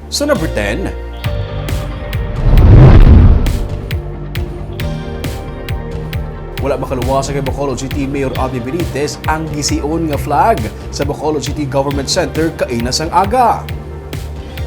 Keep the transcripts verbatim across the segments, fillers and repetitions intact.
Sa number ten, wala makaluwas kay Bacolod City Mayor Abby Benitez ang gision nga flag sa Bacolod City Government Center kaina sang aga.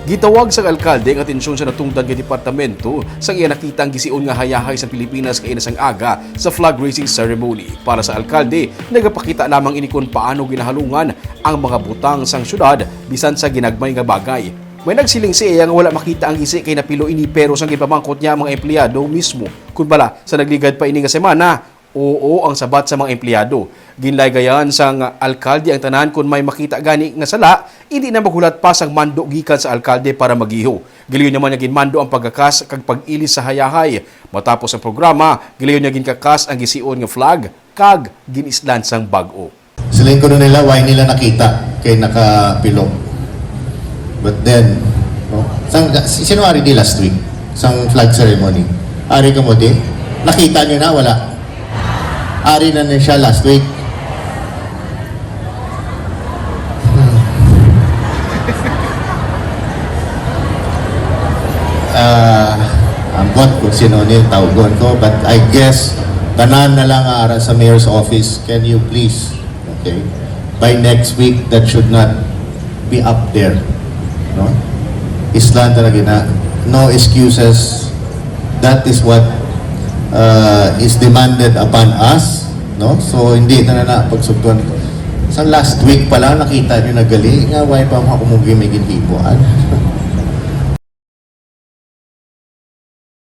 Gitawag sang alkalde ang atensyon sa natungdan nga departamento sa iya nakita ang gision nga hayahay sa Pilipinas kaina sang aga sa flag raising ceremony. Para sa alkalde, nagapakita lamang ini kon paano ginahalungan ang mga butang sang syudad bisan sa ginagmay nga bagay. May nagsiling sa iya nga wala makita ang gisi kay napilo ini, pero sang ginpamangkot niya ang mga empleyado mismo, kun bala sa nagligad pa ini nga semana, oo ang sabat sa mga empleyado. Ginlaygayan sang alkalde ang tanan kon may makita gani nga sala, hindi na maghulat pa sang mando gikan sa alkalde para magiho. Gilayon naman nga ginmando ang pagkakas kag pag-ilis sa hayahay. Matapos ang programa, gilayon nga ginkakas ang gision nga flag kag gin-islan sang bag-o. Siling ko nila, why nila nakita kay nakapilo. But then, no? Sang, si, sino ari di last week? Sang flag ceremony. Ari ka mo di? Nakita niyo na, wala? Ari na niya siya last week. Ah, ambot kung sino ni tawgon ko, but I guess tanan na lang ara sa mayor's office. Can you please, okay? By next week, that should not be up there, no? Islan talaga na, no excuses. That is what uh, is demanded upon us, no? So hindi na na pagsugtuan. Sa last week pa lang nakita niyo na gali nga why pa ako mo may ginhibuan.